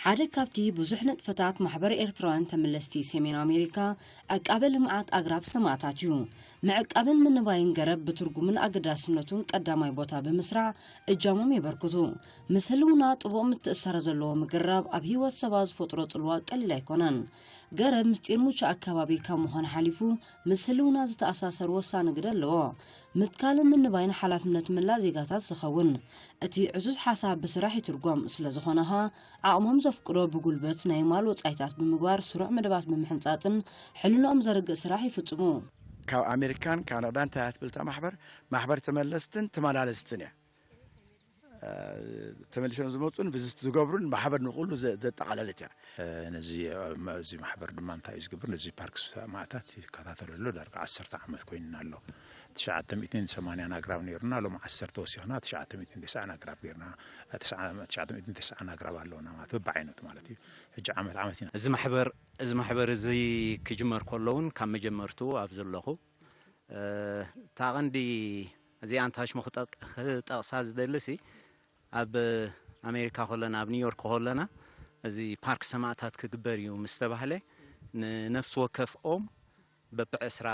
ሓደ ካብቲ ብዙሕ ንጥፈታት ማሕበር ኤርትራውያን ተመለስቲ ሰሜን ኣሜሪካ ዕቃበ ልምዓት ኣግራብ ሰማእታት እዩ። ምዕቃብን ምንባይን ገረብ ብትርጉምን ኣገዳስነቱን ቀዳማይ ቦታ ብምስራዕ እጃሞም የበርክቱ። ምስ ህልውና ጥቡቕ ምትእሳር ዘለዎ ምግራብ ኣብ ህይወት ሰባት ዝፈጥሮ ጽልዋ ቀሊል ኣይኮነን። ገረብ ምስጢር ሙቹ ኣከባቢ ካብ ምዃን ሓሊፉ ምስ ህልውና ዝተኣሳሰር ወሳኒ ግደ ኣለዎ። ምትካልን ምንባይን ሓላፍነት መላእ ዜጋታት ዝኸውን። እቲ ዕዙዝ ሓሳብ ብስራሕ ይትርጎም። ስለ ዝኾነ ኸኣ ዓቕሞም ዘፍቅዶ ብጉልበት ናይ ማል ወጻኢታት ብምግባር ስሩዕ መደባት ብምሕንጻጽን ሕልንኦም ዘርግእ ስራሕ ይፍጽሙ። ካብ ኣሜሪካን ካናዳን እንታይ እያ ትብል እታ ማሕበር? ማሕበር ተመለስትን ተመላለስትን እያ። እ፣ ተመሊሶም ዝመጹን ብዚ ዝገብሩን ማሕበር ንኹሉ ዘ-፣ ዘጠቓለለት እያ። እ፣ ነዚ፣ እ፣ እዚ ማሕበር ድማ እንታይ እዩ ዝገብር? ነዚ ፓርክ ሰማእታት ይከታተሎ ኣሎ። ዳርጋ ዓሰርተ ዓመት ኮይንና ኣሎ። ትሽዓተ ሚእትን ሰማንያን ኣግራብ ነይሩና፣ ሎም ዓሰርተ ወሲኽና ትሽዓተ ሚእትን ተስዓን ኣግራብ ጌርና። ተስዓ-፣ ትሽዓተ ሚእትን ተስዓን ኣግራብ ኣለውና ማለት በብዓይነቱ ማለት እዩ። ሕጂ ዓመት ዓመት ኢና። እዚ ማሕበር፣ እዚ ማሕበር እዚ ክጅመር ከሎ እውን ካብ መጀመርትኡ ኣብ ዘለኹ፣ እ፣ እታ ቀንዲ እዚኣ እንታሽሙ ክጠቅ-፣ ክጠቕሳ ዝደልሲ፣ ኣብ ኣሜሪካ ከለና፣ ኣብ ኒውዮርክ ከለና፣ እዚ ፓርክ ሰማእታት ክግበር እዩ ምስ ተባህለ፣ ንነፍሲ ወከፍ ኦም በብዕስራ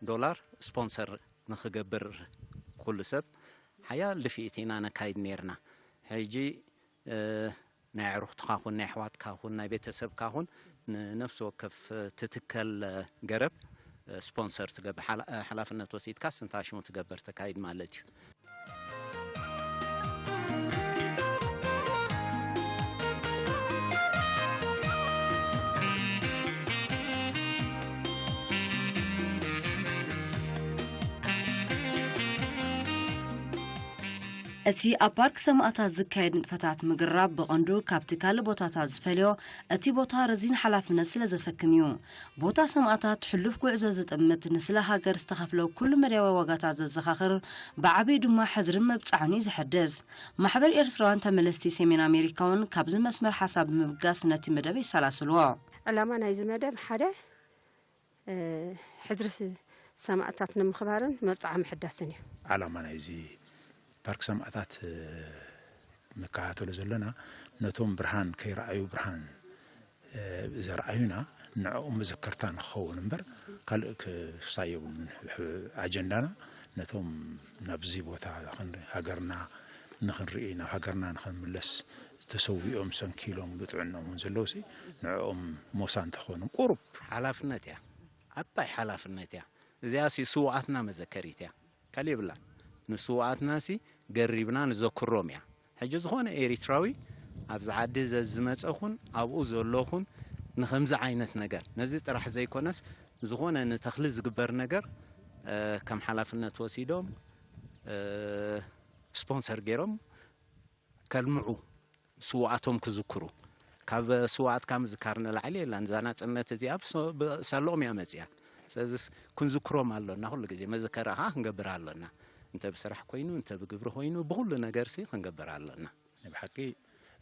ዶላር ስፖንሰር ንኽገብር ኩሉ ሰብ ሓያል ድፍኢት ኢና ነካይድ ነይርና። ሕጂ፣ እ፣ ናይ ኣዕሩኽትኻ ኹን፣ ናይ ኣሕዋትካ ኹን፣ ናይ ቤተሰብካ ኹን፣ ንነፍሲ ወከፍ ትትከል ገረብ ስፖንሰር ትገብር፣ ሓላ-፣ ሓላፍነት ወሲድካ ስንታሽሙ ትገብር፣ ተካይድ ማለት እዩ። እቲ ኣብ ፓርክ ሰማእታት ዝካየድ ንጥፈታት ምግራብ ብቐንዱ ካብቲ ካልእ ቦታታት ዝፈልዮ፣ እቲ ቦታ ረዚን ሓላፍነት ስለ ዘሰክም እዩ። ቦታ ሰማእታት ሕሉፍ ጉዕዞ ዝጥምት፣ ንስለ ሃገር ዝተኸፍለ ኩሉ መዳያዊ ዋጋታት ዘዘኻኽር፣ ብዓቢኡ ድማ ሕድርን መብጻዕን እዩ ዘሐድስ። ማሕበር ኤርትራውያን ተመለስቲ ሰሜን ኣሜሪካ እውን ካብዚ መስመር ሓሳብ ብምብጋስ ነቲ መደብ የሰላስልዎ። ዕላማ ናይዚ መደብ ሓደ፣ እ፣ ሕድሪ ስ-፣ ሰማእታት ንምኽባርን መብጽዓ ምሕዳስን እዩ። ዓላማ ናይዚ ፓርክ ሰማእታት፣ እ፣ ንከታተሎ ዘለና፣ ነቶም ብርሃን ከይረኣዩ ብርሃን፣ እ፣ ዘርኣዩና፣ ንዕኦም መዘከርታ ንኽኸውን እምበር ካልእ ክሳብ የብሉን። ሕ-፣ ኣጀንዳና ነቶም ናብዚ ቦታ ክንርኢ፣ ሃገርና ንኽንርኢ፣ ናብ ሃገርና ንኽንምለስ፣ ተሰዊኦም ሰንኪሎም ብጥዕናኦም እውን ዘለውሲ፣ ንዕኦም ሞሳ እንተኾኑ ቁሩብ። ሓላፍነት እያ፣ ዓባይ ሓላፍነት እያ። እዚኣሲ ስውኣትና መዘከሪት እያ፣ ካልእ የብላን። ንስውኣትናሲ ገሪብና ንዘክሮም እያ። ሕጂ ዝኾነ ኤሪትራዊ ኣብዚ ዓዲ ዘዝመጸኹን ኣብኡ ዘለኹን ንኸምዚ ዓይነት ነገር፣ ነዚ ጥራሕ ዘይኮነስ፣ ዝኾነ ንተኽሊ ዝግበር ነገር፣ እ፣ ከም ሓላፍነት ወሲዶም፣ እ፣ ስፖንሰር ገይሮም ከልምዑ፣ ስውኣቶም ክዝክሩ። ካብ ስውኣትካ ምዝካር ንላዕሊ የላን። እዛ ናጽነት እዚኣ ብሶ-፣ ብሳለኦም እያ መጺኣ። ስለዚስ ክንዝክሮም ኣሎና፣ ኩሉ ግዜ መዘከራ ኸኣ ክንገብር ኣሎና። እንተ ብስራሕ ኮይኑ፣ እንተ ብግብሪ ኮይኑ፣ ብኹሉ ነገርሲ ክንገብር ኣሎና። ናይ ብሓቂ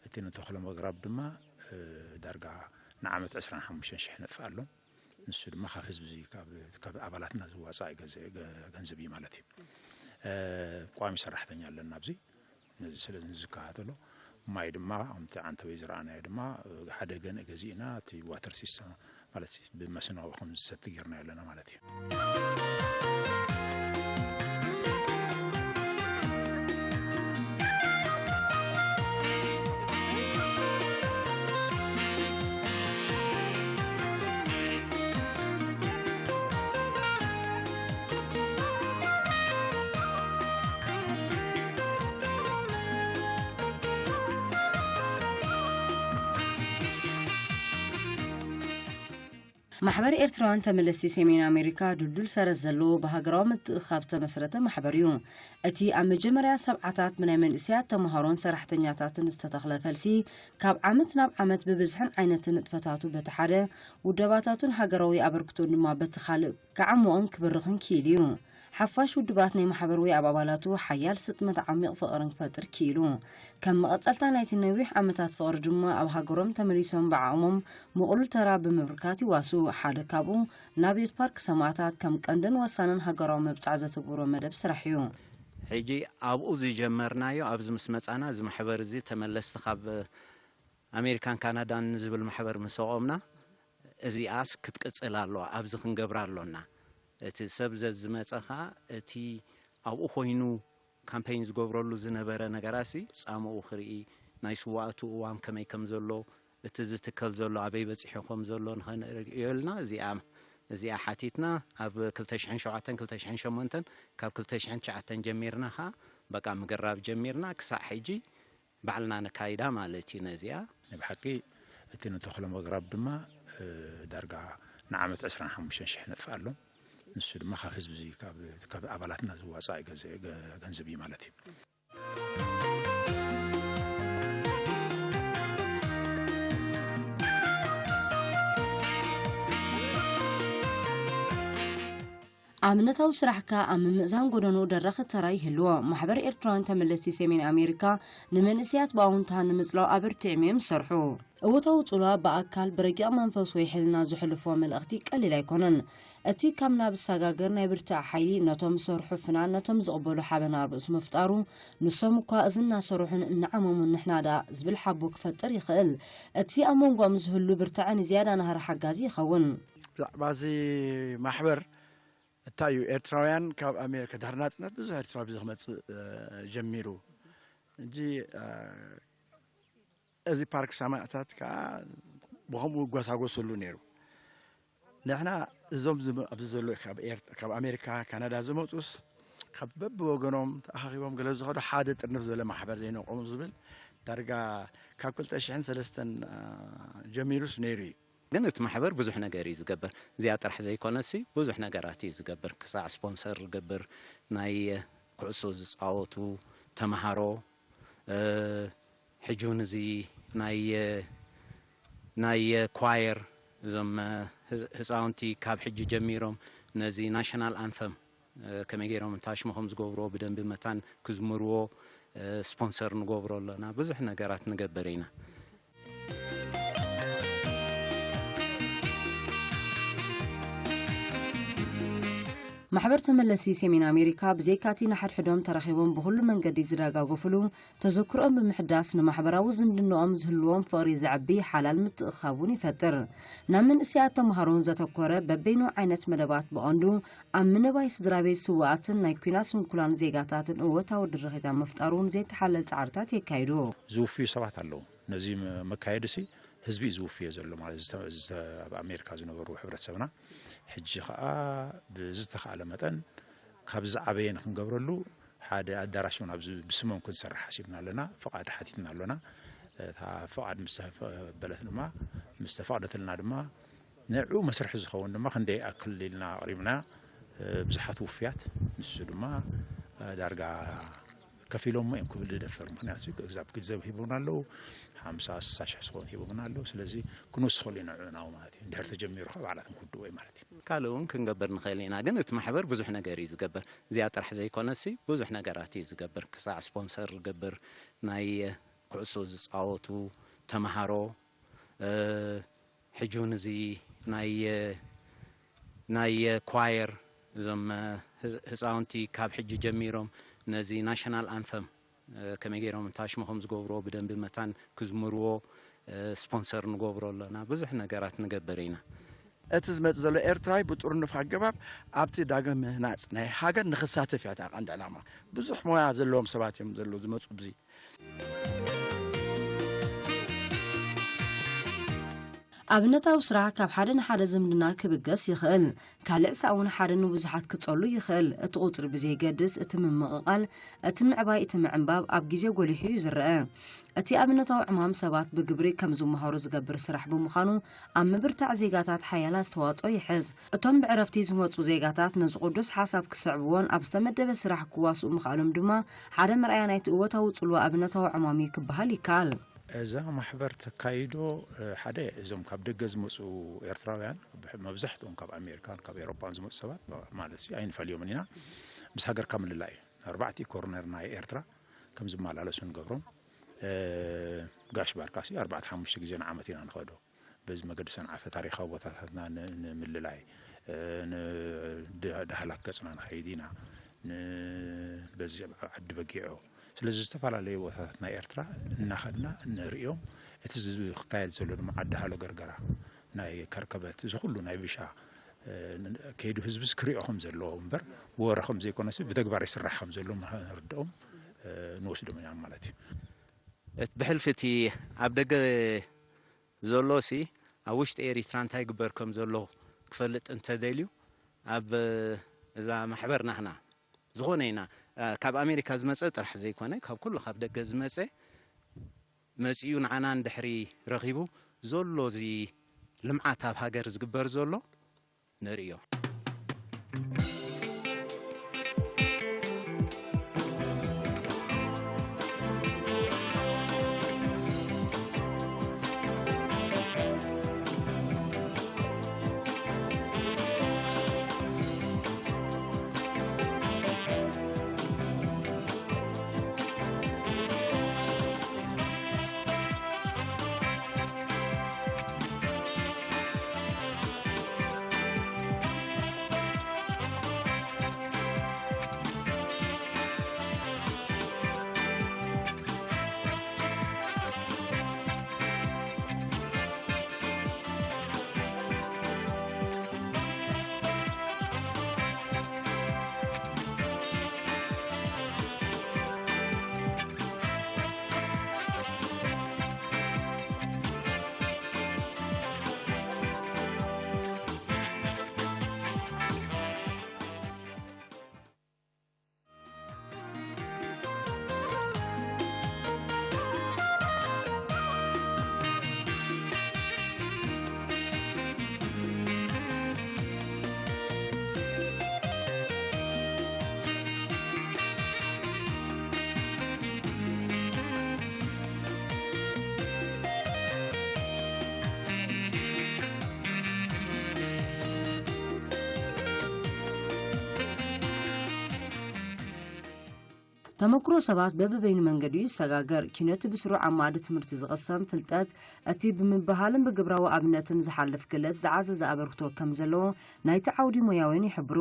እቲ ንተኽሎም ኣግራብ ድማ፣ እ፣ ዳርጋ ንዓመት ዕስራን ሓሙሽተን ሽሕ ነጥፍኣሎም። ንሱ ድማ ካብ ህዝቢ፣ ካብ፣ ካብ ኣባላትና ዝዋጻእ ገንዘ-፣ ገ-፣ ገንዘብ እዩ ማለት እዩ። እ፣ ቋሚ ሰራሕተኛ ኣለና ኣብዚ። ነዚ ስለ ንዝከታተሎ፣ ማይ ድማ ከምቲ ዓንተበይ ዝረኣናዮ ድማ፣ እ፣ ሓደ ገንኢ ገዚእና እቲ ዋተር ሲስተም ማለት ብመስኖ ከም ዝሰቲ ጌርና ኣለና ማለት እዩ። ማሕበር ኤርትራውያን ተመለስቲ ሰሜን ኣሜሪካ ድልዱል ሰረት ዘለዎ ብሃገራዊ ምትእኽኻብ ዝተመስረተ ማሕበር እዩ። እቲ ኣብ መጀመርያ ሰብዓታት ብናይ መንእሰያት ተምሃሮን ሰራሕተኛታትን ዝተተኽለ ፈልሲ፣ ካብ ዓመት ናብ ዓመት ብብዝሕን ዓይነትን ንጥፈታቱ በቲ ሓደ፣ ውደባታቱን ሃገራዊ ኣበርክቶን ድማ በቲ ካልእ ክዓሙቕን ክብርኽን ክኢሉ እዩ። ሓፋሽ ውድባት ናይ ማሕበር ወይ ኣብ ኣባላቱ ሓያል ስጥመት ዓሚቕ ፍቕርን ክፈጥር ክኢሉ። ከም መቐጸልታ ናይቲ ነዊሕ ዓመታት ፍቕሪ ድማ ኣብ ሃገሮም ተመሊሶም ብዓቕሞም ምቕሉል ተራ ብምብርካት ይዋስኡ። ሓደ ካብኡ ናብ ዮት ፓርክ ሰማእታት ከም ቀንድን ወሳንን ሃገራዊ መብጻዕ ዘተግብሮ መደብ ስራሕ እዩ። ሕጂ ኣብኡ ዝጀመርናዮ፣ ኣብዚ ምስ መጻና፣ እዚ ማሕበር እዚ ተመለስቲ ካብ ኣሜሪካን ካናዳን ዝብል ማሕበር ምስ ኣቖምና፣ እዚኣስ ክትቅጽል ኣለዋ፣ ኣብዚ ክንገብራ ኣሎና። እቲ ሰብ ዘዝመጸ ኸኣ እቲ ኣብኡ ኮይኑ ካምፔይን ዝገብረሉ ዝነበረ ነገራሲ ጻምኡ ክርኢ፣ ናይ ስዋእቱ እዋም ከመይ ከም ዘሎ፣ እቲ ዝትከል ዘሎ ኣበይ በጺሑ ከም ዘሎ ንኸንርእዮ ኢልና እዚኣ፣ እዚኣ ሓቲትና። ኣብ ክልተ ሽሕን ሸውዓተን ክልተ ሽሕን ሸሞንተን፣ ካብ ክልተ ሽሕን ትሽዓተን ጀሚርና ኸኣ በቃ ምግራብ ጀሚርና። ክሳዕ ሕጂ ባዕልና ነካይዳ ማለት እዩ ነዚኣ። ናይ ብሓቂ እቲ ንተኽሎ ምግራብ ድማ፣ እ፣ ዳርጋ ንዓመት ዕስራን ሓሙሽተን ሽሕ ነጥፍእ ኣሎ። ንሱ ድማ ካብ ህዝቢ፣ ካብ፣ ካብ ኣባላትና ዝዋጻእ ገንዘ-፣ ገ-፣ ገንዘብ እዩ ማለት እዩ። ኣብነታዊ ስራሕካ ኣብ ምምእዛን ጎደንኡ ደራኺ ተራ ይህልዎ። ማሕበር ኤርትራውያን ተመለስቲ ሰሜን ኣሜሪካ ንመንእሰያት ብኣውንታ ንምጽላው ኣበርቲዖም እዮም ዝሰርሑ። እወታዊ ጽልዋ ብኣካል ብረቂቕ መንፈስ ወይ ሕልና ዝሕልፎ መልእኽቲ ቀሊል ኣይኮነን። እቲ ካብ ናብ ዝሰጋገር ናይ ብርታዕ ሓይሊ ነቶም ዝሰርሑ ፍናን ነቶም ዝቕበሉ ሓበን ኣርብእስ ምፍጣሩ፣ ንሶም እኳ እዚ እናሰርሑን እናዓመሙን ንሕና ደኣ ዝብል ሓቦ ክፈጥር ይኽእል። እቲ ኣብ መንጎኦም ዝህሉ ብርታዐ ንዝያዳ ናህሪ ሓጋዚ ይኸውን። ብዛዕባ እዚ ማሕበር እንታይ እዩ፣ ኤርትራውያን ካብ ኣሜሪካ ድሕሪ ናጽነት ብዙሕ ኤርትራዊ ብዚ ክመጽእ፣ እ፣ ጀሚሩ። እንጂ፣ እ፣ እዚ ፓርክ ሰማእታት ከኣ ብኸምኡ ይጓሳጎሰሉ ነይሩ። ንሕና እዞም ዝመ-፣ ኣብዚ ዘሎ ካብ ኤርት-፣ ካብ ኣሜሪካ፣ ካናዳ ዝመጹስ ካብ በብወገኖም ተኣኻኺቦም ገለ ዝኸዱ ሓደ ጥርንፍ ዝበለ ማሕበር ዘይነቆሙ ዝብል ዳርጋ ካብ ክልተ ሽሕን ሰለስተን፣ እ፣ ጀሚሩስ ነይሩ እዩ። ግን እቲ ማሕበር ብዙሕ ነገር እዩ ዝገብር። እዚኣ ጥራሕ ዘይኮነሲ ብዙሕ ነገራት እዩ ዝገብር። ክሳዕ ስፖንሰር ዝገብር፣ ናይ ኩዕሶ ዝጻወቱ ተምሃሮ፣ እ፣ ሕጂ እውን እዚ ናይ፣ ናይ ኳየር፣ እዞም፣ እ፣ ህ-፣ ህጻውንቲ ካብ ሕጂ ጀሚሮም ነዚ ናሽናል ኣንተም፣ እ፣ ከመይ ገይሮም እንታሽሙ ከም ዝገብርዎ ብደንቢ መታን ክዝምርዎ፣ እ፣ ስፖንሰር ንገብሮ ኣለና። ብዙሕ ነገራት ንገብር ኢና። ማሕበር ተመለስቲ ሰሜን ኣሜሪካ ብዘይካቲ ንሓድሕዶም ተራኺቦም ብኹሉ መንገዲ ዝደጋገፉሉ፣ ተዘክሮኦም ብምሕዳስ ንማሕበራዊ ዝምድናኦም ዝህልዎም ፍቕሪ ዘዕቢ ሓላል ምትእኽኻብ እውን ይፈጥር። ናብ መንእሰያት ተምሃሮን ዘተኮረ በበይኑ ዓይነት መደባት ብቐንዱ ኣብ ምንባይ ስድራ ቤት ስውኣትን ናይ ኲናት ስንኩላን ዜጋታትን እወታዊ ድርኺታት ምፍጣር እውን ዘይተሓለል ጻዕርታት የካይዱ። ዝውፍዩ ሰባት ኣለዉ። ነዚ መ-፣ መካየዲሲ ህዝቢ እዩ ዝውፍዮ ዘሎ ማለት፣ ዝተ-፣ ዝተ-፣ ኣብ ኣሜሪካ ዝነበሩ ሕብረተሰብና ሕጂ ኸኣ ብዝተኻእለ መጠን ካብ ዝዓበየ ንክንገብረሉ ሓደ ኣዳራሽ እውን ኣብዚ ብስሞም ክንሰርሕ ሓሲብና ኣለና። ፍቓድ ሓቲትና ኣሎና። እታ ፍቓድ ምስ ተፈ-፣ በለት ድማ፣ ምስ ተፈቕደትልና ድማ ንዕኡ መስርሒ ዝኸውን ድማ ክንደይ ይኣክል ኢልና ኣቕሪብና። እ፣ ብዙሓት ውፍያት፣ ንሱ ድማ፣ እ፣ ዳርጋ ከፊሎሞ እዮም ክብል ዝደፍር። ምኽንያቱ እዛ ግንዘብ ሂቦምና ኣለዉ፣ ሓምሳ ስሳ ሽሕ ዝኾኑ ሂቦምና ኣለዉ። ስለዚ ክንወስኸሉ ኢና ንዕኡ ናብኡ ማለት እዩ። እንድሕር ተጀሚሩ ከዓ ባዕላቶም ክውድእዎ እዩ ማለት እዩ። ካልእ እውን ክንገብር ንኽእል ኢና፣ ግን እቲ ማሕበር ብዙሕ ነገር እዩ ዝገብር። እዚኣ ጥራሕ ዘይኮነሲ ብዙሕ ነገራት እዩ ዝገብር። ክሳዕ ስፖንሰር ዝገብር፣ ናይ ኩዕሶ ዝጻወቱ ተምሃሮ፣ እ፣ ሕጂ እውን እዚ ናይ፣ ናይ ኳየር፣ እዞም፣ እ፣ ህ-፣ ህጻውንቲ ካብ ሕጂ ጀሚሮም ነዚ ናሽናል ኣንተም፣ እ፣ ከመይ ገይሮም እንታሽሙ ከም ዝገብርዎ ብደንቢ መታን ክዝምርዎ፣ እ፣ ስፖንሰር ንገብሮ ኣለና። ብዙሕ ነገራት ንገብር ኢና። እቲ ዝመጽእ ዘሎ ኤርትራዊ ብጥርኑፍ ኣገባብ ኣብቲ ዳግም ምህናጽ ናይ ሃገር ንኽሳተፍ እያ እታ ቀንዲ ዕላማ። ብዙሕ ሞያ ዘለዎም ሰባት እዮም ዘለዉ ዝመጹ ኣብዚ። ኣብነታዊ ስራሕ ካብ ሓደ ንሓደ ዝምድና ክብገስ ይኽእል። ካልእ ሳእ እውን ሓደ ንብዙሓት ክጸሉ ይኽእል። እቲ ቁጽሪ ብዘይገድስ፣ እቲ ምምቕቓል፣ እቲ ምዕባይ፣ እቲ ምዕንባብ ኣብ ግዜ ጎሊሑ እዩ ዝረአ። እቲ ኣብነታዊ ዕማም ሰባት ብግብሪ ከም ዝመሃሩ ዝገብር ስራሕ ብምዃኑ፣ ኣብ ምብርታዕ ዜጋታት ሓያል ኣስተዋጽኦ ይሕዝ። እቶም ብዕረፍቲ ዝመጹ ዜጋታት ነዚ ቅዱስ ሓሳብ ክስዕብዎን ኣብ ዝተመደበ ስራሕ ክዋስኡ ምኽኣሎም ድማ ሓደ መርኣያ ናይቲ እወታዊ ጽልዋ ኣብነታዊ ዕማም እዩ ክበሃል ይከኣል። እዛ ማሕበር ተካይዶ፣ እ፣ ሓደ እዞም ካብ ደገ ዝመጹ ኤርትራውያን፣ ብሕ-፣ መብዛሕትኦም ካብ ኣሜሪካን ካብ ኤውሮጳን ዝመጹ ሰባት፣ ማ-፣ ማለት ሲ ኣይንፈልዮምን ኢና። ምስ ሃገርካ ምልላይ እዩ። ኣርባዕቲኡ ኮርነር ናይ ኤርትራ ከም ዝመላለሱ ንገብሮም። እ፣ ጋሽ ባርካ ሲ ኣርባዕተ ሓሙሽተ ግዜ ንዓመት ኢና ንኸዶ። በዚ መገዲ ሰንዓፈ ታሪኻዊ ቦታታትና ን-፣ ንምልላይ፣ እ፣ ን-፣ ድ-፣ ዳህላክ ገጽና ንኸይድ ኢና። ን-፣ በዚ ኣብ ዓዲ በጊዖ። ስለዚ ዝተፈላለዩ ቦታታት ናይ ኤርትራ እናኸድና ንርእዮም፣ እቲ ዝካየድ ዘሎ ድማ ዓዲ ሃሎ ገርገራ ናይ ከርከበት እዚ ኩሉ ናይ ቢሻ ከይዱ ህዝብስ ክሪኦ ከም ዘለዎ እምበር ብወረ ከም ዘይኮነስ ብተግባር ይስራሕ ከም ዘሎ ንርድኦም ንወስዶም ኢና ማለት እዩ። ብሕልፊ እቲ ኣብ ደገ ዘሎ ሲ ኣብ ውሽጢ ኤሪትራ እንታይ ግበር ከም ዘሎ ክፈልጥ እንተደልዩ ኣብ እዛ ማሕበር ናህና ዝኾነ ኢና ካብ ኣሜሪካ ዝመፀ ጥራሕ ዘይኮነ ካብ ኩሉ ካብ ደገ ዝመፀ መፂኡ ንዓና እንድሕሪ ረኺቡ ዘሎ እዚ ልምዓት ኣብ ሃገር ዝግበር ዘሎ ንርእዮ። ተመክሮ ሰባት በብበይኑ መንገዱ ይሰጋገር። ኪኖቲ ብስሩዕ ኣብ ማእዲ ትምህርቲ ዝቕሰም ፍልጠት፣ እቲ ብምብሃልን ብግብራዊ ኣብነትን ዝሓልፍ ክእለት ዝዓዘዘ ኣበርክቶ ከም ዘለዎ ናይቲ ዓውዲ ሞያውያን ይሕብሩ።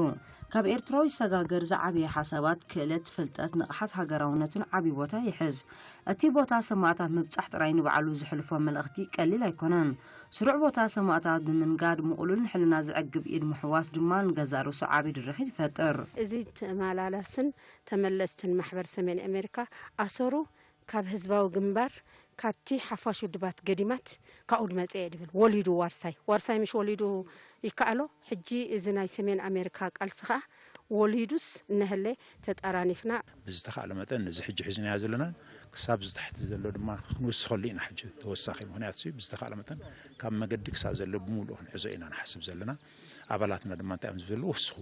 ካብ ኤርትራዊ ይሰጋገር ዝዓበየ ሓሳባት፣ ክእለት፣ ፍልጠት፣ ንቕሓት ሃገራውነትን ዓቢ ቦታ ይሕዝ። እቲ ቦታ ሰማእታት ምብጻሕ ጥራይ ንባዕሉ ዝሕልፎ መልእኽቲ ቀሊል ኣይኮነን። ስሩዕ ቦታ ሰማእታት ብምንጋድ ምቕሉልን ሕልና ዘዕግብ ኢድ ምሕዋስ ድማ ንገዛእ ርእሱ ዓቢ ድርኺት ይፈጥር። እዚ ተመላላስን ተመለስትን ማሕበር ሰሜን ኣሜሪካ ኣሰሩ ካብ ህዝባዊ ግንባር ካብቲ ሓፋሽ ውድባት ገዲማት ካብኡ ድመጸ እየ ድብል። ወሊዱ ዋርሳይ፣ ዋርሳይ ምሽ ወሊዱ ይከኣሎ። ሕጂ እዚ ናይ ሰሜን ኣሜሪካ ቃልሲ ከኣ ወሊዱስ እነሀለ ተጠራኒፍና። ብዝተኻእለ መጠን ነዚ ሕጂ ሒዝናዮ ዘለና ክሳብ ዝታሕቲ ዘሎ ድማ ክንውስኸሉ ኢና። ሕጂ ተወሳኺ ምኽንያት ሲ ብዝተኻእለ መጠን ካብ መገዲ ክሳብ ዘሎ ብምሉኡ ክንሕዞ ኢና ንሓስብ ዘለና። ኣባላትና ድማ እንታይ እዮም ዝብሉ ወስኹ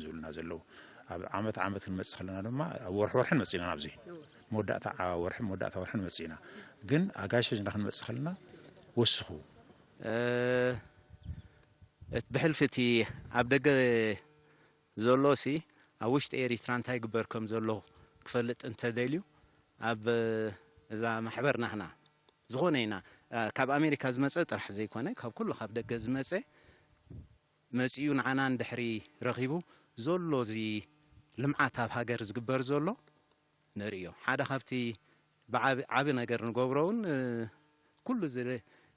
ዝብሉና ዘለዉ። ኣብ ዓመት ዓመት ክንመጽእ ከለና ድማ ኣብ ወርሒ ወርሒ ንመጽእ ኢና ናብዚ። መወዳእታ ዓ- ወርሒ መወዳእታ ወርሒ ንመጽእ ኢና። ግን ኣጋይሽ ሒዝና ክንመጽእ ከለና ወስኹ። ብሕልፊ እቲ ኣብ ደገ ዘሎ ሲ ኣብ ውሽጢ ኤሪትራ እንታይ ግበር ከም ዘሎ ክፈልጥ እንተደልዩ ኣብ እዛ ማሕበር ናህና ዝኾነ ኢና ካብ ኣሜሪካ ዝመፀ ጥራሕ ዘይኮነ ካብ ኩሉ ካብ ደገ ዝመፀ መፂኡ ንዓና እንድሕሪ ረኺቡ ዘሎ እዚ ልምዓት ኣብ ሃገር ዝግበር ዘሎ ንርእዮ ሓደ ካብቲ ብዓቢ ነገር ንገብሮ እውን ኩሉ እዚ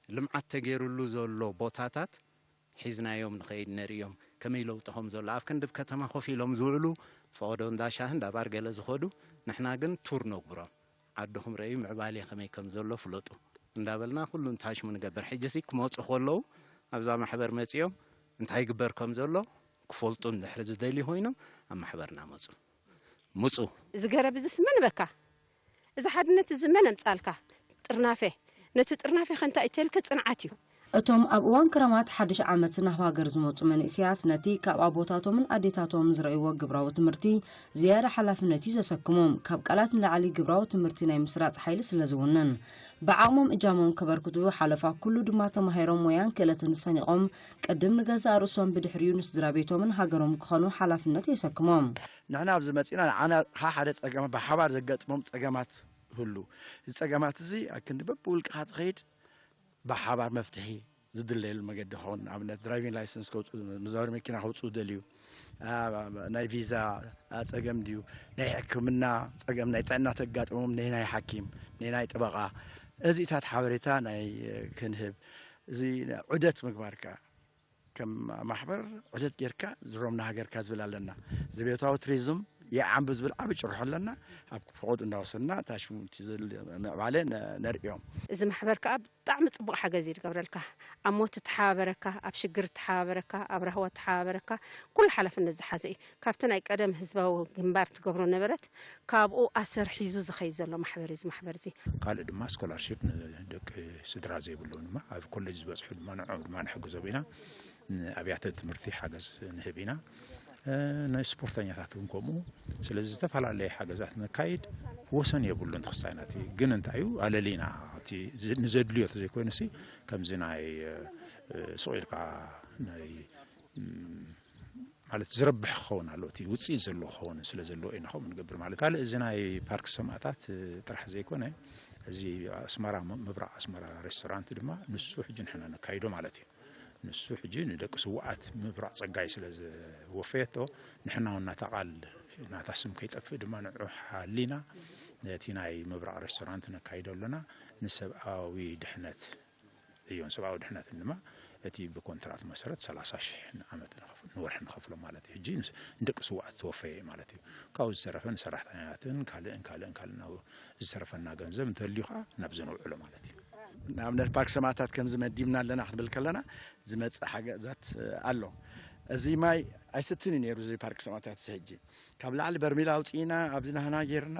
ልምዓት ተገይሩሉ ዘሎ ቦታታት ሒዝናዮም ንኸይድ ነርእዮም ከመይ ለውጢ ከም ዘሎ ኣብ ክንዲ ከተማ ኮፍ ኢሎም ዝውዕሉ ፈቐዶ እንዳ ሻሂ እንዳ ባር ገለ ዝኸዱ ንሕና ግን ቱር ነግብሮም ዓድኹም ረእዩ ምዕባሌ ከመይ ከም ዘሎ ፍለጡ እንዳበልና ኩሉ እንታሽሙ ንገብር ሕጂ ሲ ክመፁ ከለዉ ኣብዛ ማሕበር መፂኦም እንታይ ይግበር ከም ዘሎ ክፈልጡ እንድሕሪ ዝደልዩ ኮይኖም ኣብ ማሕበርና መፁ ምፁ እዚ ገረብ እዝስ መን በካ እዚ ሓድነት እዚ መን ኣምጻልካ? ጥርናፈ። ነቲ ጥርናፈ ከ እንታይ እዩ ተልከ? ጽንዓት እዩ። እቶም ኣብ እዋን ክረማት ሓድሽ ዓመት ናብ ሃገር ዝመጹ መንእሰያት ነቲ ካብ ኣቦታቶምን ኣዴታቶምን ዝረእይዎ ግብራዊ ትምህርቲ ዝያዳ ሓላፍነት እዩ ዘሰክሞም። ካብ ቃላት ንላዕሊ ግብራዊ ትምህርቲ ናይ ምስራጽ ሓይሊ ስለ ዝውንን ብዓቕሞም እጃሞም ከበርክቱ ሓለፋ ኩሉ ድማ ተማሂሮም ሞያን ክእለትን ሰኒቖም ቅድም ንገዛእ ርእሶም ብድሕሪኡ ንስድራ ቤቶምን ሃገሮምን ክኾኑ ሓላፍነት የሰክሞም። ንሕና ኣብዚ መጺእና ንዓና ከኣ ሓደ ጸገማት ብሓባር ዘጋጥሞም ጸገማት ይህሉ። እዚ ጸገማት እዚ ኣብ ክንዲ በብውልቅኻ ትኸይድ ብሓባር መፍትሒ ዝድለየሉ መገዲ ክኸውን ንኣብነት ድራይቪንግ ላይሰንስ ከውፅኡ መዛወሪ መኪና ከውፅኡ ደልዩ ናይ ቪዛ ፀገም ድዩ ናይ ሕክምና ፀገም ናይ ጥዕና ተጋጥሞም ነናይ ሓኪም ነናይ ጠበቓ እዚታት ሓበሬታ ናይ ክንህብ፣ እዚ ዑደት ምግባር ከኣ ከም ማሕበር ዑደት ጌርካ ዝሮም ንሃገርካ ዝብል ኣለና። እዚ ቤታዊ ቱሪዝም ይዓንብ ዝብል ዓቢ ጭርሖ ኣለና። ኣብ ፈቐዱ እንዳወሰድና እታ ሽሙንቲ ዝብል ምዕባለ ነ-፣ ነርእዮም። እዚ ማሕበር ከኣ ብጣዕሚ ጽቡቕ ሓገዝ እዩ ዝገብረልካ። ኣብ ሞት እተሓባበረካ፣ ኣብ ሽግር እተሓባበረካ፣ ኣብ ራህዋ እተሓባበረካ፣ ኩሉ ሓላፍነት ዝሓዘ እዩ። ካብቲ ናይ ቀደም ህዝባዊ ግንባር ትገብሮ ነበረት፣ ካብኡ ኣሰር ሒዙ ዝኸይድ ዘሎ ማሕበር እዩ እዚ ማሕበር እዚ። ካልእ ድማ ስኮላርሺፕ ንደቂ ስድራ ዘይብሎም ድማ ኣብ ኮሌጅ ዝበጽሑ ድማ ንዕኦም ድማ ንሕግዞም ኢና። ንኣብያተ ትምህርቲ ሓገዝ ንህብ ኢና። እ፣ ናይ ስፖርተኛታት እውን ከምኡ። ስለዚ ዝተፈላለየ ሓገዛት ነካይድ ወሰን የብሉን። ተኽሳይናት ግን እንታይ እዩ ኣለሊና እቲ ዝ-፣ ንዘድልዮ ተዘይኮይኑሲ ከምዚ ናይ፣ እ፣ ሱቕ ኢልካ ናይ፣ ም፣ ማለት ዝረብሕ ክኸውን ኣለዎ፣ እቲ ውፅኢት ዘለዎ ክኸውን ስለ ዘለዎ ኢና ከምኡ ንገብር ማለት። ካልእ እዚ ናይ ፓርክ ሰማእታት ጥራሕ ዘይኮነ፣ እዚ ኣስመራ፣ ምብራቕ ኣስመራ ሬስቶራንት ድማ ንሱ ሕጂ ንሕና ነካይዶ ማለት እዩ። ንሱ ሕጂ ንደቂ ስውኣት ምብራቕ ጸጋይ ስለ ዝወፈየቶ፣ ንሕና እውን ናታ ቃል፣ ናታ ስም ከይጠፍእ ድማ ንዑ ሓሊና ነቲ ናይ ምብራቕ ሬስቶራንት ነካይዶ ኣለና። ንሰብኣዊ ድሕነት ዕዮን ሰብኣዊ ድሕነትን ድማ እቲ ብኮንትራት መሰረት ሰላሳ ሽሕ ንዓመት ንኸፍ-፣ ንወርሒ ንኸፍሎ ማለት እዩ። ሕጂ ንስ-፣ ንደቂ ስውኣት ዝተወፈየ ማለት እዩ። ካብኡ ዝተረፈ ንሰራሕተኛታትን ካልእን ካልእን ካልእን ናብ ዝተረፈና ገንዘብ እንተልዩ ኸዓ ናብዚ ነውዕሎ ማለት እዩ። ንኣብነት ፓርክ ሰማእታት ከምዚ መዲብና ኣለና ክንብል ከለና ዝመጽእ ሓገዛት ኣሎ። እዚ ማይ ኣይሰትን እዩ ነይሩ፣ እዚ ፓርክ ሰማእታት እዚ ሕጂ ካብ ላዕሊ በርሚል ኣውፂእና ኣብዚ ናህና ጌርና፣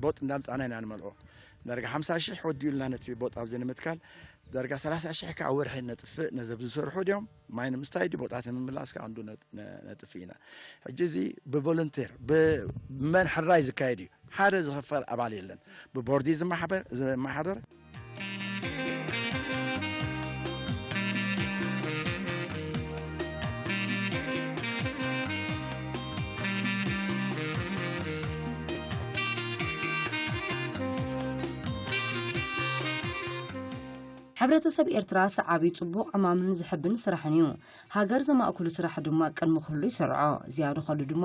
ቦጥ እንዳምፃና ኢና ንመልኦ። ዳርጋ ሓምሳ ሽሕ ወዲኡልና ነቲ ቦጥ ኣብዚ ንምትካል፣ ዳርጋ ሰላሳ ሽሕ ከዓ ወርሒ ነጥፍእ። ነዘብ ዝሰርሑ ድዮም ማይ ንምስታይ ድዩ ቦጣት ንምምላስ ከዓ እንዱ ነ-፣ ነ-፣ ነጥፍእ ኢና። ሕጂ እዚ ብቮለንቴር ብመን ሕራይ ዝካየድ እዩ። ሓደ ዝኽፈል ኣባል የለን። ብቦርዲ ዝማሕበር፣ ዝማሓደር። ሕብረተሰብ ኤርትራ ሰዓቢ ጽቡቕ ዕማምን ዘሐብን ስራሕን እዩ። ሃገር ዘማእክሉ ስራሕ ድማ ቅድሚ ኩሉ ይሰርዖ። ዝያዱ ከሉ ድማ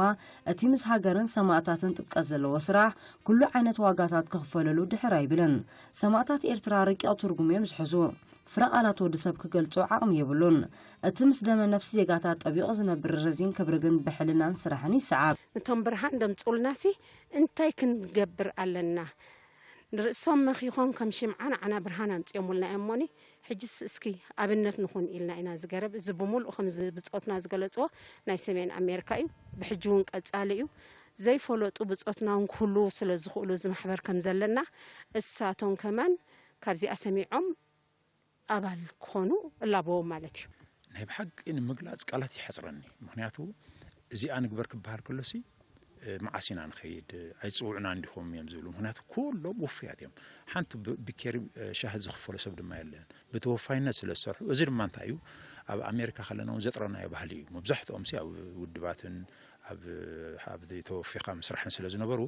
እቲ ምስ ሃገርን ሰማእታትን ጥብቀት ዘለዎ ስራሕ ኩሉ ዓይነት ዋጋታት ክኽፈለሉ ድሕር ኣይብልን። ሰማእታት ኤርትራ ረቂቕ ትርጉም እዮም ዝሕዙ። ፍረ ቃላት ወዲ ሰብ ክገልጾ ዓቕሚ የብሉን። እቲ ምስ ደመ ነፍሲ ዜጋታት ጠቢቑ ዝነብር ረዚን ክብሪ ግን ብሕልናን ስራሕን ይሰዓብ። ነቶም ብርሃን ደምጽኡልናሲ እንታይ ክንገብር ኣለና? ንርእሶም መኺኾም ከም ሽምዓ ንዓና ብርሃን ኣምጺኦምልና እዮም እሞኒ፣ ሕጅስ እስኪ ኣብነት ንኹን ኢልና ኢና እዚ ገረብ። እዚ ብምሉኡ ከምዚ ብጾትና ዝገለጽዎ ናይ ሰሜን ኣሜሪካ እዩ። ብሕጂ እውን ቀጻሊ እዩ። ዘይፈለጡ ብጾትና እውን ክህልዉ ስለ ዝኽእሉ እዚ ማሕበር ከም ዘለና እሳቶም ከማን ካብዚኣ ሰሚዖም ኣባል ክኾኑ እላበዎም ማለት እዩ። ናይ ብሓቂ ንምግላፅ ቃላት ይሓፅረኒ። ምኽንያቱ እዚኣ ንግበር ክበሃል ከሎሲ መዓስ ኢና ንኸይድ፣ ኣይፅውዑናን ዲኹም እዮም ዝብሉ። ምኽንያቱ ኩሎም ውፉያት እዮም። ሓንቲ ብኬሪ ሻሂ ዝኽፈሎ ሰብ ድማ የለን። ብተወፋይነት ስለ ዝሰርሑ፣ እዚ ድማ እንታይ እዩ፣ ኣብ ኣሜሪካ ከለና እውን ዘጥረናዮ ባህሊ እዩ። መብዛሕትኦም ሲ ኣብ ውድባትን ኣብ ኣብ ተወፊኻ ምስራሕን ስለ ዝነበሩ፣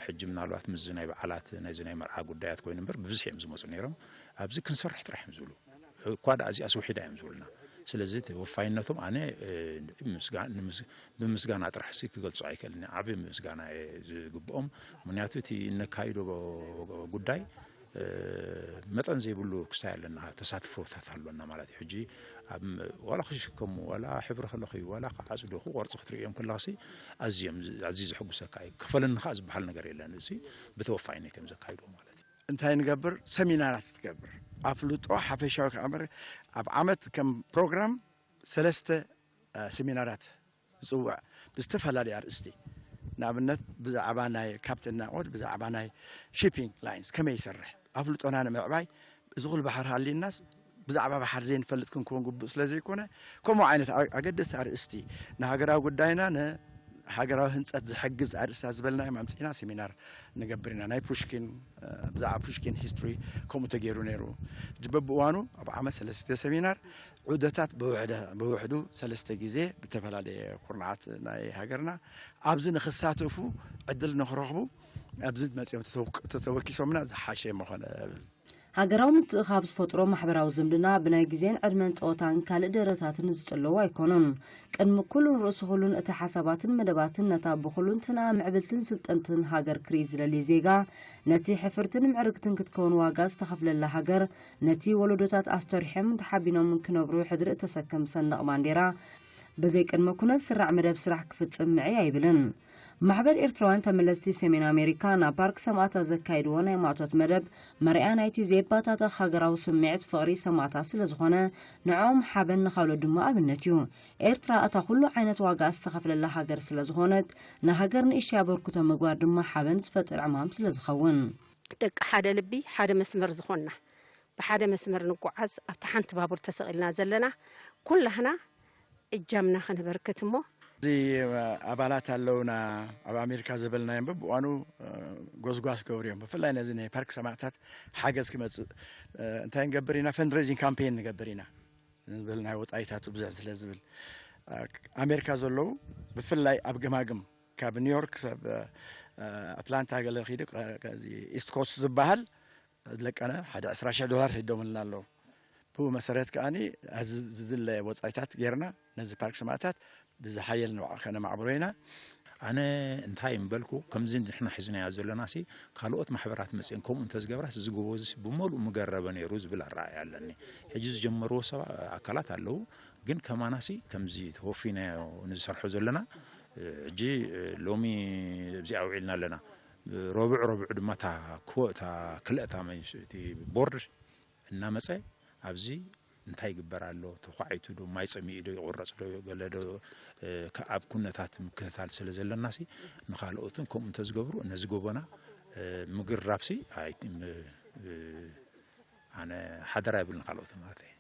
ሕጂ ምናልባት ምስዚ ናይ በዓላት ናይዚ ናይ መርዓ ጉዳያት ኮይኑ እምበር ብብዝሒ እዮም ዝመፁ ነይሮም። ኣብዚ ክንሰርሕ ጥራሕ እዮም ዝብሉ። እኳ ደኣ እዚኣስ ውሒዳ እዮም ዝብሉና። ስለዚ ተወፋይነቶም ኣነ ብምስጋና ጥራሕ ሲ ክገልፆ ኣይክእልን። ዓብዪ ምስጋና እየ ዝግብኦም። ምክንያቱ እቲ እነካይዶ ጉዳይ መጠን ዘይብሉ ክስታይ ኣለና፣ ተሳትፎታት ኣሎና ማለት እዩ። ሕጂ ኣብ ዋላ ክሽከሙ ዋላ ሕብሪ ክለኽዩ ዋላ ክዓፅዱ ክቆርፁ ክትርእዮም ከለኽሲ ኣዝዮም ኣዝዩ ዘሐጉሰካ እዩ። ክፈለኒ ከዓ ዝበሃል ነገር የለን። እዚ ብተወፋይነት እዮም ዘካይድዎ ማለት እዩ። እንታይ ንገብር? ሰሚናራት ትገብር። ኣፍልጦ ሓፈሻዊ ክኣምር ኣብ ዓመት ከም ፕሮግራም ሰለስተ ሰሚናራት ዝጽውዕ ብዝተፈላለዩ ኣርእስቲ፣ ንኣብነት ብዛዕባ ናይ ካፕተን ናቕወድ ብዛዕባ ናይ ሺፒንግ ላይንስ ከመይ ይሰርሕ ኣፍልጦና ንምዕባይ፣ እዚ ኩሉ ባሕሪ ሃልዩናስ ብዛዕባ ባሕሪ ዘይንፈልጥ ክንከውን ግቡእ ስለ ዘይኮነ፣ ከምኡ ዓይነት ኣገደስቲ ኣርእስቲ ንሃገራዊ ጉዳይና ንሃገራዊ ህንፀት ዝሕግዝ ኣርእስታት ዝበልናዮም ኣምፂእና ሴሚናር ንገብር ኢና። ናይ ፑሽኪን ብዛዕባ ፑሽኪን ሂስትሪ ከምኡ ተገይሩ ነይሩ። በብእዋኑ ኣብ ዓመት ሰለስተ ሴሚናር ዑደታት ብውሕዱ ሰለስተ ግዜ ብተፈላለየ ኩርናዓት ናይ ሃገርና ኣብዚ ንኽሳተፉ ዕድል ንኽረኽቡ ኣብዚ መፅኦም ተተወኪሶምና ዝሓሸ ምኾነ እብል። ሃገራዊ ምትእኻብ ዝፈጥሮ ማሕበራዊ ዝምድና ብናይ ግዜን ዕድመን ጸወታን ካልእ ደረታትን ዝጽለዉ ኣይኮኑን። ቅድሚ ኩሉን ርእሲ ኩሉን እቲ ሓሳባትን መደባትን ነታ ብኹሉንትና ምዕብልትን ስልጥንትን ሃገር ክርኢ ዝደሊ ዜጋ፣ ነቲ ሕፍርትን ምዕርግትን ክትከውን ዋጋ ዝተኸፍለላ ሃገር፣ ነቲ ወለዶታት ኣስተሪሖምን ተሓቢኖምን ክነብሩ ሕድሪ እተሰክም ሰንደቕ ባንዴራ፣ ብዘይ ቅድመ ኩነት ዝስራዕ መደብ ስራሕ ክፍጽም ምዕይ ኣይብልን። ማሕበር ኤርትራውያን ተመለስቲ ሰሜን ኣሜሪካ ናብ ፓርክ ሰማእታት ዘካይድዎ ናይ ማእቶት መደብ መርኣያ ናይቲ ዘየባታተኽ ሃገራዊ ስምዒት ፍቕሪ ሰማእታት ስለ ዝኾነ ንዕኦም ሓበን ንኻልኦት ድማ ኣብነት እዩ። ኤርትራ እታ ኩሉ ዓይነት ዋጋ ዝተኸፍለላ ሃገር ስለ ዝኾነት ንሃገር ንእሽተይ ኣበርክቶ ምግባር ድማ ሓበን ዝፈጥር ዕማም ስለ ዝኸውን። ደቂ ሓደ ልቢ ሓደ መስመር ዝኾንና ብሓደ መስመር ንጓዓዝ ኣብታ ሓንቲ ባቡር ተሰቒልና ዘለና ኩላህና እጃምና ከነበርክት እሞ እዚ ኣባላት ኣለውና ኣብ ኣሜሪካ ዘበልናዮም በብዋኑ ጎስጓስ ገብሩ እዮም። ብፍላይ ነዚ ናይ ፓርክ ሰማእታት ሓገዝ ክመፅእ እንታይ ንገብር ኢና? ፈንድሬዚንግ ካምፔን ንገብር ኢና ንብል ናይ ወፃኢታቱ ብዙሕ ስለ ዝብል ኣሜሪካ ዘለዉ ብፍላይ ኣብ ገማግም ካብ ኒውዮርክ ሰብ ኣትላንታ ገለ ኪዱ ኢስት ኮስት ዝበሃል ዝለቀነ ሓደ ዕስራ ሽሕ ዶላር ሰዲዶምልና ኣለዉ። ብኡ መሰረት ከኣ ዝድለ ወፃኢታት ጌርና ነዚ ፓርክ ሰማእታት ብዝሓየል ከነማዕብሮ ኢና። ኣነ እንታይ ምበልኩ ከምዚ ንሕና ሒዝናዮ ዘሎና ሲ ካልኦት ማሕበራት መፅአን ከምኡ እንተዝገብራ እዚ ጎቦ እዚ ብመልኡ ምገረበ ነይሩ ዝብል ኣረኣእያ ኣለኒ። ሕጂ ዝጀመርዎ ሰብ ኣካላት ኣለዉ ግን ከማና ሲ ከምዚ ተወፊናዮ ንዝሰርሖ ዘለና ሕጂ ሎሚ ኣብዚ ኣውዒልና ኣለና። ረቡዕ ረቡዕ ድማ እታ ክወ እታ ክልእታ እቲ ቦርድ እናመፀ ኣብዚ እንታይ ይግበር ኣሎ ተኳዒቱ ዶ ማይ ፀሚኡ ዶ ይቁረፅ ዶ ገለ ዶ ኣብ ኩነታት ምክትታል ስለ ዘለና ሲ ንካልኦትን ከምኡ እንተዝገብሩ ነዚ ጎቦና ምግራብ ሲ ኣነ ሓደራ ይብል ንካልኦትን ማለት እየ።